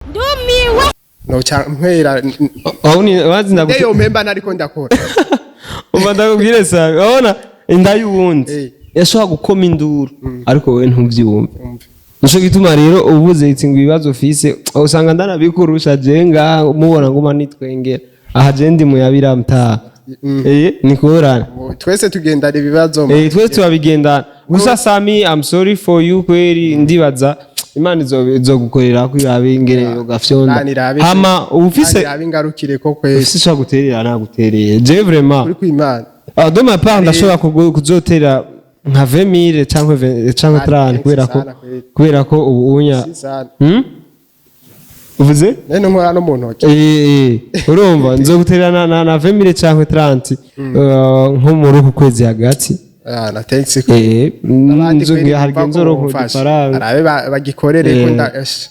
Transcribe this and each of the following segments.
Ndumiwe. Noca mpera. Aho ni wazi. Ndeyo mpemba nariko ndakora. Umva ndakubwire sabe, urabona inda y'uwundi yashobora gukoma induru, ariko wowe ntuvyumve. Umve. Nico gituma rero ubuze iti ngo ibibazo ufise usanga ndanabikurusha. Je ngaha mubona nguma nitwengera aha, je ndi muyabira mtaha. Ni kurana. Twese tugendana ibibazo. Twese turabigendana. Gusa Sami, I'm sorry for you kweri. Ndibaza Imana izogukorera ko irabe ingene ugafyonda. Imana irabe. Hama ufise Imana irabe ingarukire ko kweri. Ufise ishobora guterera, nagutereye je vraiment. Uri kwimana. Ah, de ma part ndashobora kuzotera nka 20,000 canke 20 canke 30 kubera ko Sana kweri. kubera ko ubu unya Si sana. Uvuze? Nene nkora no mu ntoki. Urumva nzoguterera na 20,000 canke 30 nko muri uku kwezi hagati. Ah, na thanks. Eh, nzogira hari nzoronka udufaranga. Arabe bagikorere ko nda esh,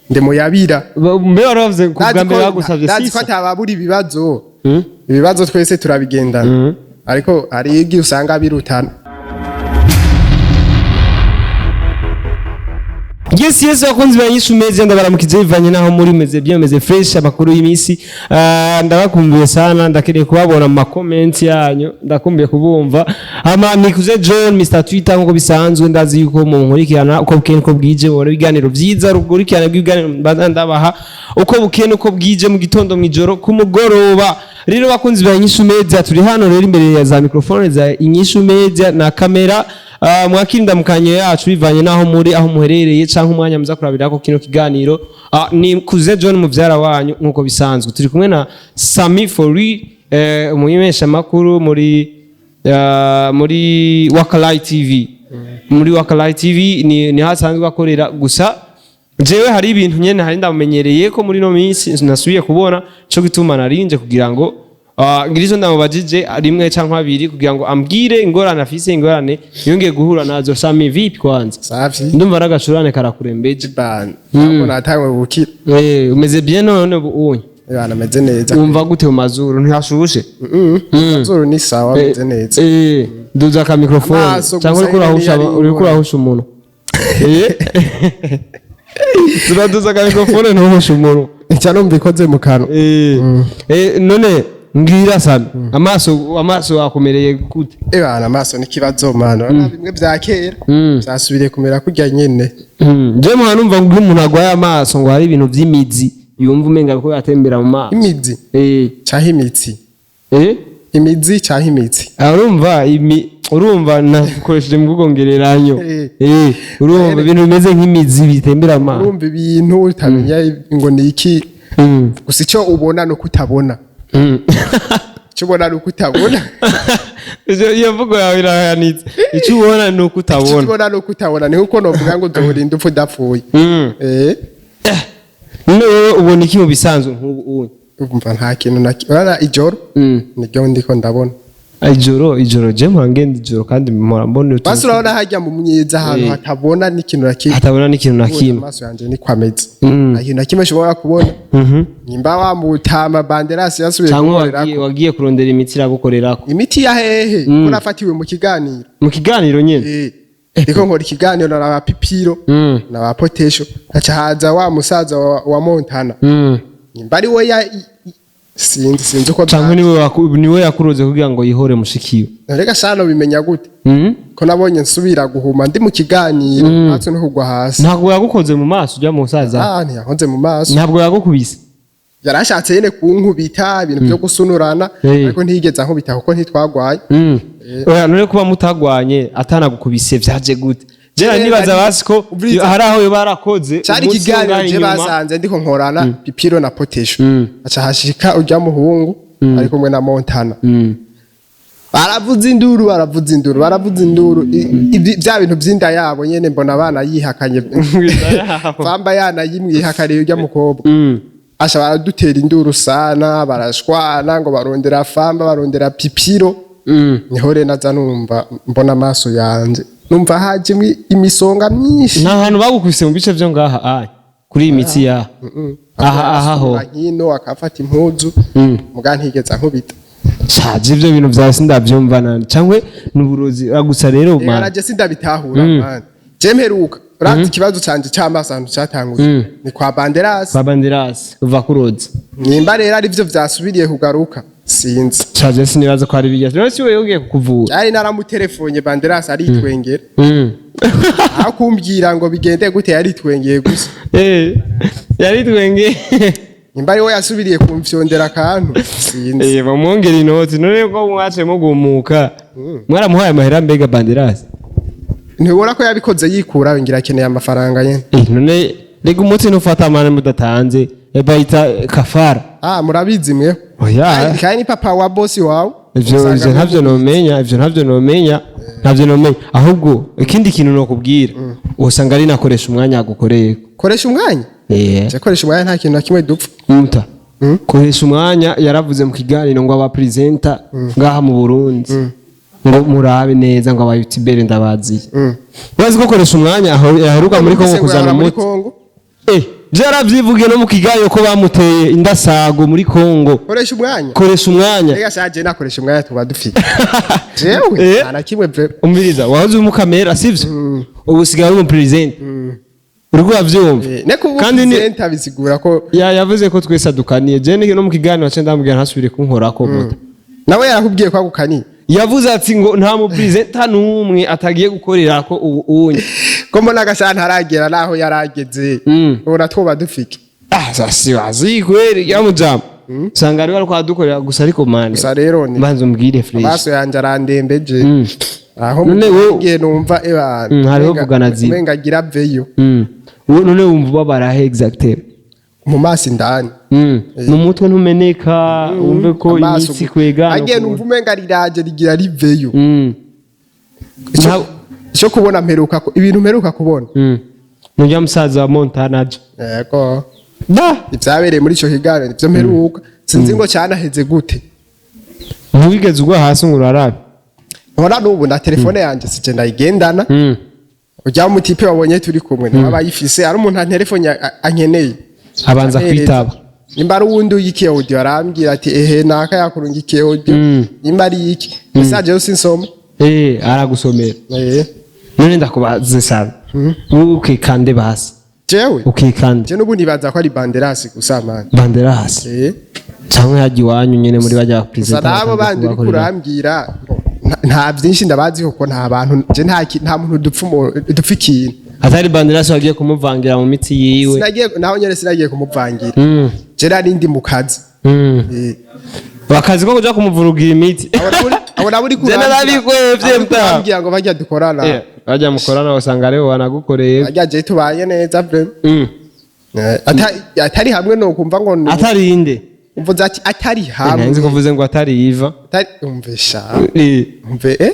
ndi muyabira. Mbe waravuze ku bwa mbere bagusavye Ndazi ko sisa? atababura ibibazo. Ibibazo twese turabigendana, ariko hari igihe usanga birutana. Yes, bakunzi ba Nyishu Media, ndabaramukije bivanye naho muri. Meze bien, meze fresh? Amakuru y'imisi? Ah, ndabakumbuye sana, ndakeneye kubabona mu ma comments yanyu, ndakumbuye kubumva. Hama nikuze John Mr Twitter nkuko bisanzwe. Ndazi yuko mu nkurikirana uko bukeye uko bwije, mubona ibiganiro vyiza, rukurikirana bw'ibiganiro mbaza ndabaha uko bukeye uko bwije, mu gitondo, mw'ijoro, ku mugoroba. Rero bakunzi ba Inyishu Media, turi hano rero imbere ya za microphone za Inyishu Media na kamera. Mwakira indamukanyo yacu bivanye n'aho muri, aho muherereye, canke umwanya muza kurabirako kino kiganiro. Ni Kuze John muvyara wanyu nk'uko bisanzwe. Turi kumwe na Sami Fori, umumenyeshamakuru muri Wakalai TV. Muri Wakalai TV ni hasanzwe akorera. Gusa jewe hari ibintu nyene hari ndamumenyereye ko muri no minsi nasubiye kubona, co gituma narinje kugira ngo ngira ico ndamubajije rimwe canke abiri, kugira ngo ambwire ingorane afise, ingorane yongeye guhura nazo. Sami, vipi kwanza? Safi. Ndumva n'agacurane karakurembeje. Bana, ntabwo natangwe gukira. Umeze bien none ubu unye? Bana, ameze neza. Wumva gute mu mazuru, ntihashushe? Amazuru ni sawa, ameze neza. Duza aka microphone. Amaso cyangwa gusa uriko urahusha nyene niyo ari uriko urahusha umuntu. Turaduza aka microphone, ntuhushe umuntu. Nca numva ikoze mu kanwa. None mbwira Sami, amaso akomereye gute? Bana, amaso ni ikibazo mana. Urabona bimwe vya kera vyasubiriye kumera kurya nyene. Je muha numva ngo iyo umuntu agwaye amaso ngo hari ibintu vy'imizi yumva umenga ko yatembera mu maso. Imizi canke imitsi? Imizi canke imitsi? Ah, urumva urumva nakoresheje mu mvugo ngereranyo. Urumva ibintu bimeze nk'imizi bitembera mu maso. Urumva ibintu utamenya ngo ni iki. Gusa icyo ubona ni uko utabona. Icyo ubona ni uko utabona. Iyo mvugo yawe irahanitse. Icyo ubona ni uko Icyo utabona. ubona ni uko utabona, ni nkuko novuga ngo uzorinda upfa udapfuye. None wowe ubona iki mu bisanzwe nk'ubu unye? Urumva nta kintu na urabona ijoro niryo ndiko ndabona. Ijoro je mpora ngenda ijoro kandi mpora mbona utuntu. Basi urabona hajya mu myiza ahantu hatabona n'ikintu na kimwe. Hatabona n'ikintu na Ubonye kimwe. Amaso yanjye niko ameze, nta kintu na kimwe ushobora kubona. Nimba wamutama banderasi yasubiye Cyangwa gukorerako. wagiye kurondera imiti iragukorerako. Imiti ya hehe, ko nafatiwe mu kiganiro? Mu kiganiro nyene? Ndiko nkora ikiganiro na ba Pipiro na ba Potesho, haca haza wa musaza wa Montana. Nimba ari we ya sinzi uko. Cyangwa niwe yakuroze kugira ngo yihore mushikiwe? Reka shano, bimenya gute ko nabonye nsubira guhuma ndi mu kiganiro, hatse no kugwa hasi? Ntabwo yagukoze mu maso ujya mu musaza? Ah, ntiyakoze mu maso. Ntabwo yagukubise? Yarashatse nyene kunkubita, ibintu byo gusunurana, ariko ntiyigeze ankubita kuko ntitwagwaye. Oya, none kuba mutagwanye atanagukubise vyaje gute? Jera nibaza basi ko hari aho yoba yarakoze Cari umunsi ikiganiro w'umwanya je inyuma. basanze ndiko nkorana Pipiro na Potesho, aca hashika urya muhungu ari kumwe na Montana. Baravuza induru, baravuza induru, baravuza induru. Bya bintu vy'inda yabo nyene, mbona abana yihakanye. Yabo. Famba yana yimwihakariye urya mukobwa. Asha baradutera induru sana, barashwana ngo barondera famba, barondera Pipiro. Niho rero naza numva mbona amaso yanje, numva hajemwo imisonga myinshi. Nta hantu bagukubise mu bice vyo ngaha aya kuri iyi mitsi ya aha ho? Nkino akafata impuzu muga ntigeze ankubita. Caje ivyo bintu vyawe sindavyumva nani, cangwe n'uburozi. Ah, gusa rero man Naraje sindabitahura man, je mperuka Urazi ikibazo canje c'amaso ahantu catanguye ni kwa Banderas. Kwa Banderas kuva kuroza. Nimba rero arivyo vyasubiriye kugaruka, sinzi. Caje sinibaza ko ari bijya rero, si wewe ugiye kukuvura. Yari naramutelefone Banderas aritwengera. Aho kumbwira ngo bigende gute, yaritwengeye gusa. Eh, yaritwengeye. Nimba ari we yasubiriye kumfyondera akantu, sinzi. Eh, bamwongera inoti. None ko mwaciye mugumuka, mwaramuhaye amahera mbega Banderas? Ntibona ko yabikoze yikura, ngira akeneye amafaranga nyene. Eh, none rega umuti ntufata amana mudatanze. Bayita kafara. Ah, murabizi mwe. Oya. Kandi ni papa wa bosi wawe. Ivyo Usanga ivyo ntavyo nomenya, ivyo ntavyo nomenya, ntavyo nomenya. Ahubwo ikindi kintu nokubwira, usanga ari nakoresha umwanya agukoreye. Koresha umwanya. Eh. Je koresha umwanya, nta kintu na kimwe dupfa. Muta koresha umwanya yaravuze mu kiganiro ngo aba presenter ngaha mu Burundi ngo murabe neza, ngo aba youtubeur ndabaziye. Urazi ko koresha umwanya aho yaheruka muri Kongo Numvise ngo kuzana yahora muri umuti. Kongo. Eh, byaravyivugiye no mu kiganiro ko bamuteye indasago muri Kongo. Koresha umwanya. Koresha umwanya. Rega shaje, nakoresha umwanya tuba dufite jewe. Eh. Nta na kimwe vre. Umviriza, wahoze uri umukamera, sivyo? Ubu usigaye uri umupresident, uriko uravyumva? Eh, ne kuba Kandi ni presenter bisigura ko ya yavuze ko twese adukaniye. Je no mu kiganiro ace ndamubwira ntasubire kunkorako muta. Nawe yarakubwiye ko agukaniye? Yavuze ati ngo nta mupresenter n'umwe atagiye gukorera ko ubu unye. Ko mbona agasa ntaragera naho yarageze, ubona twoba dufike. Ah, sasa wazi kweli ya mujama, usanga ari bariko adukorera gusa, ariko man, Gusa rero ni mbanza umbwire fresh. Amaso yanjye arandembeje aho. None Ngiye numva ebana. Hariho vugana ziba. Umenga agira aveyo. Wowe none wumva ubabara he exactement? Mu maso indani. Mu mutwe ntumeneka, wumve ko Amaso imitsi kwegana? Agiye numva umenga riraje rigira riveyo. Ico kubona mperuka ibintu mperuka kubona. Nujya musaza wa Montana aje. Yego. Da. Ivyabereye muri ico kiganiro nivyo mperuka, sinzi ngo canaheze gute. Ntiwigeze ugwa hasi ngo urarabe? Nkora n'ubu na telefone yanje sije ndayigendana. Ujya mu type wabonye turi kumwe niwe aba ayifise, ari umuntu antelefone ankeneye Abanza ampereza. kwitaba. Nimba ari uwundi uyikiye audio, arambwira ati ehe, naka yakurungikiye audio. Nimba ari iki message yose insoma. Eh, aragusomera. Eh. None ndakubaze sana, wowe ukikande basi. Jewe? Ukikande. Je n'ubu nibaza ko ari Banderasi gusa, man. Banderasi? Eh. Cyangwa hajya iwanyu nyene muri bajya Gusa perezida? n'abo bandi uriko urambwira nta byinshi ndabazi, kuko nta bantu je nta muntu dupfa dupfa ikintu. Atari Banderasi wagiye kumuvangira mu mitsi yiwe? Sinagiye naho nyene, sinagiye kumuvangira. Je nari ndi mu kazi. Eh. Bakazi ko kuja kumuvurugira imiti. Abo nabo uri Je narabikwevye, mta. kurambwira ngo bajya dukorana. Eh, bajya mukorana usanga aribo banagukoreye. Bajya je tubanye neza vraiment. Eh, atari hamwe no kumva ngo Atari inde? Umvuze ati atari hamwe. Nzi ko uvuze ngo atari Iva. Atari umvesha. Eh. Umve eh.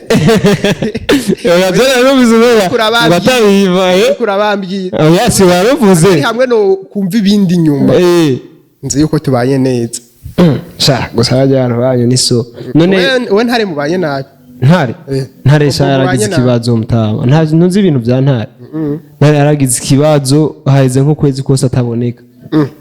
Oya, je narabivuze ngo Kurabambwira. atari Iva, eh. Kurabambwira. Oya, si waravuze. Atari hamwe no kumva ibindi nyuma. Eh. Nzi yuko tubanye neza. Sha gusa bajya abantu banyu ni so none. We ntare mubanye nabi. Ntare? Eh. Ntare sha Ubwo yaragize mubanye nabi. ikibazo mutaba, ntuzi ibintu bya Ntare. Ntare yaragize ikibazo, haheze nk'ukwezi kose ataboneka.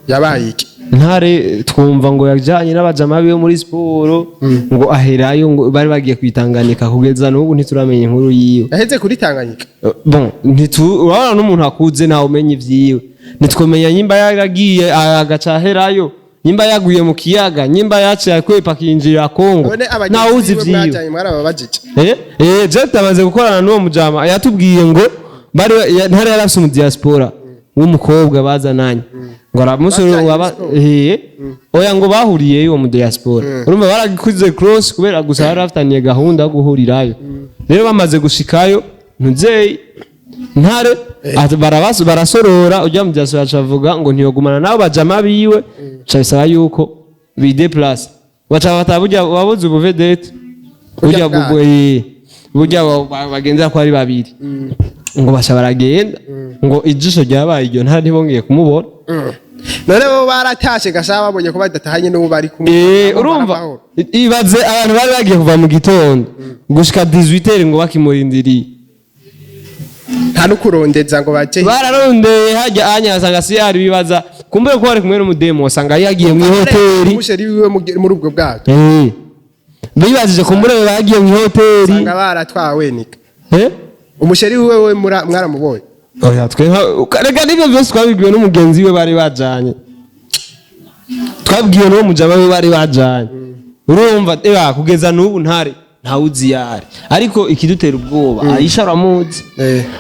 Yabaye iki? Ntare twumva ngo yajyanye n'abajama biwe muri siporo, ngo aherayo, ngo bari bagiye kwitanganika, kugeza n'ubu ntituramenya inkuru yiwe. Yaheze kuri Tanganyika. Bon, ntitu urabona n'umuntu akuze ntawe umenya ivyiwe, ntitwomenya nyimba yaragiye agaca aherayo, nyimba yaguye mu kiyaga, nyimba yaciye akwepa akinjirira Kongo. None ntawe uzi abagenzi biwe ivyiwe. mwajanye mwarababajije? Eh, eh, Jet amaze gukorana n'uwo mujama, yatubwiye ngo bari Ntare yarafise mu diaspora w'umukobwa bazananye, ngo aramusore Bajanye waba muri siporo? eh, oya, ngo bahuriyeyo uwo mu diaspora. Urumva baragikuze cross kubera gusa yari afitaniye gahunda yo guhurirayo. Rero bamaze gushikayo, ntuzeyi Ntare barasorora ujya mu diaspora, aca avuga ngo ntiyogumana nabo bajama biwe, ca bisaba yuko bideplace, baca bafata burya wabuze ubuvedette burya Burya bwato. Burya bagendera ko ari babiri, ngo baca baragenda, ngo ijisho ryabaye iryo, Ntare ntibongeye kumubona. None bo baratashe gashaka babonye ko badatahanye n'ubu bari kumwe? Eh, Nabo urumva baravaho. ibaze abantu bari bagiye kuva mu gitondo gushika 18h ngo bakimurindiriye. Nta no kurondeza ngo baje. Bararondeye hajya anya basanga si yari, bibaza kumbe ko bari kumwe n'umudemo, wasanga yagiye mu ihoteli. Umusheri wiwe muri ubwo bwato. Eh. Bibajije kumbure bagiye mu ihoteli. Usanga baratwawe nika. Eh? Umusheri wiwe we mwaramubonye? Oya, twe reka nibyo byose twabibwiwe n'umugenzi we bari bajanye, twabwiwe n'uwo mujama we bari bajanye. Urumva, eba kugeza n'ubu ntare ntawuzi yari, ariko ikidutera ubwoba, Aisha aramuzi.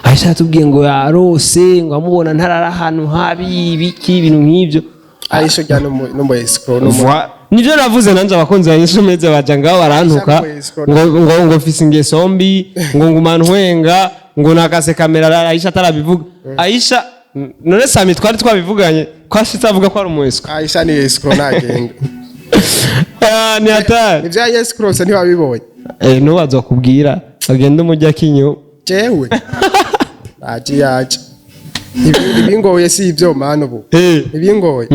Aisha yatubwiye ngo yarose ngo amubona ntarara ahantu habi, ibiki, ibintu nk'ibyo. Aisha rya no mu escroc no mu Nivyo navuze nanje. Abakunzi ba Yesu meze baja ngaho barantuka ngo mfise ingeso mbi, ngo nguma ntwenga, ngo nakase kamera Aisha atarabivuga. Aisha none Sami twari twabivuganye ko ashitse avuga ko ari umu escroc. Aisha ni escroc, nagenda. Ah, ni hatari. Ivya escroc se ntiwabibonye? Eh, nubaza kubwira agenda umujya kinyo. Jewe naje yaje. Ibingoye si ibyo mana ubu. Ibingoye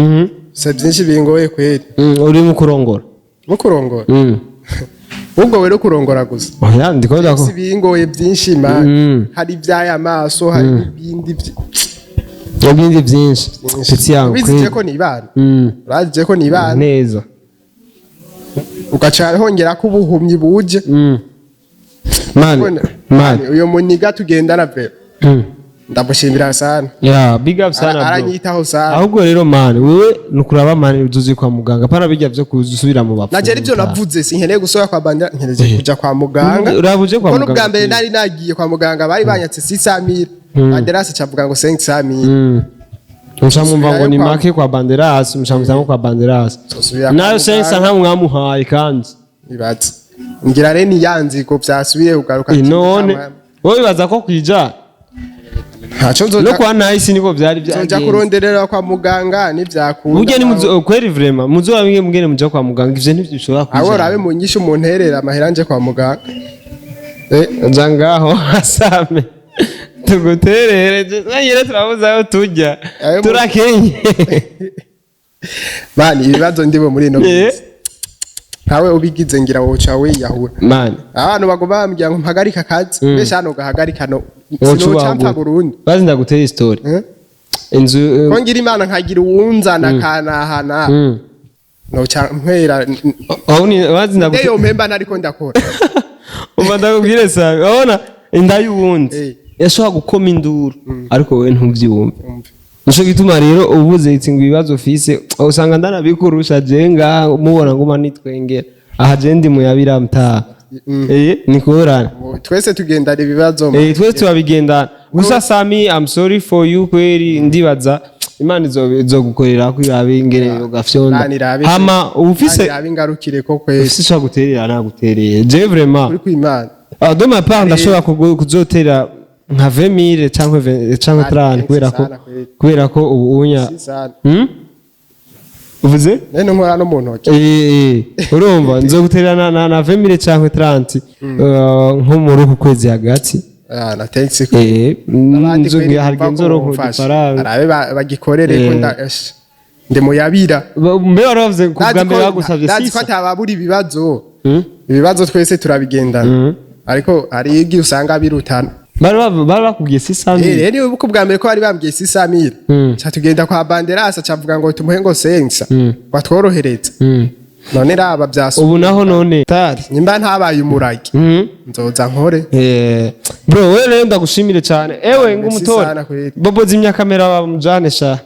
si byinshi, bingoye kweri. Uri mu kurongora? Mu kurongora? Ubwo wero kurongora gusa. Oya, ndiko ndako. Si bingoye byinshi man. Hari iby'aya maso, hari n'ibindi Ibindi byinshi, petit yangu. Ubizi Kweli. ko nibana, urazi ko nibana Neza. Ugaca hongera ko ubuhumyi buje. Man, man. Uyo muniga tugendana pe, ndamushimira sana. Yeah, big up sana, bro. Aranyitaho sana. Ahubwo rero man, wewe nukuraba man, uzuzi kwa muganga, pana bijya byo kuzusubira mu bapfumu. Naje aribyo navuze, sinkeneye gusubira kwa bandira, nkeneye kuja kwa muganga. Uraba uje kwa Kuko muganga. n'ubwa mbere nari nagiye kwa muganga bari banyatse 600, Banderasi cavuga ngo 500. Muca mwumva ngo ni Kwa- make kwa Banderas, muca mutamo kwa Banderas. Nsubira kwa Nayo muganga. sensa nta mwamuhaye kandi. Ibaze ngira rero niyanziko vyasubiye kugaruka. None wowe bibaza ko kwija Ntaco no nzoja kwa Nice niko byari nzoja byagenze. kuronderera kwa muganga nivyakunda. Burya ni muzo kweri, vraiment muzo bimwe mugene muja kwa muganga, ivyo ntibishobora Abo kwija. rabe mu nyishu munterera amahera nje kwa muganga. Nja ngaho asame tuguterere nyine, turabuze aho tujya. Turakenye. Bani ibibazo ndibo muri ino minsi, ntawe ubigize ngira woca wiyahura. Man. Abantu bagomba bambwira ngo mpagarike akazi, mbese hano gahagarika no Woca sinoca mpfa ubagura. burundu. Bazi ndagutera story. Inzu Ko ngira Imana nkagira uwunzana kanahana, noca mpera. Aho ni bazi ndagutera. Ndeyo mpemba nariko ndakora. Umva ndakubwire sabe, urabona inda y'uwundi yashobora gukoma induru, ariko wowe ntubyumve. Umve. Nico gituma rero ubuze iti ngo ibibazo ufise usanga ndanabikurusha. Je ngaha mubona nguma nitwengera aha, je ndi muyabira mtaha. Ni kurana. Twese tugendana ibibazo. Eh, twese turabigendana. Gusa Sami, I'm sorry for you kweri. Ndibaza Imana izogukorera ko irabe ingene ugafyonda. Imana irabe. Hama ufise Irabe ingarukire ko kweri. Ufise ushobora guterera, nagutereye je vraiment. Uri kwimana. Ah, de ma part ndashobora kuzotera nka 20,000 canke 20 canke 30 kubera ko Sana kweri. kubera ko ubu unya Si sana. Uvuze? Nene nkora no mu ntoki. Urumva nzoguterera na 20,000 canke 30 nko muri uku kwezi hagati. Ah, na thanks. Eh, nzogira hari nzoronka udufaranga. Arabe bagikorere ko nda esh, ndi muyabira. Mbe waravuze ku bwa mbere bagusavye Ndazi ko sisa? atababura ibibazo. Ibibazo twese turabigendana, ariko hari igihe usanga birutana. Bari bakubwiye sisa? Eh, rero niba ubwa mbere ko bari bambwiye 600, ca tugenda kwa Banderasa, cavuga ngo tumuhe ngo sensa batworohereze. None raba byasu. Ubu naho none tari. Nimba ntabaye umurage, nzoza nkore. Eh, bro, wewe rero ndagushimire cyane ewe. Merci Ngumutore sana kweli. Bobo, zimya kamera bamujane sha.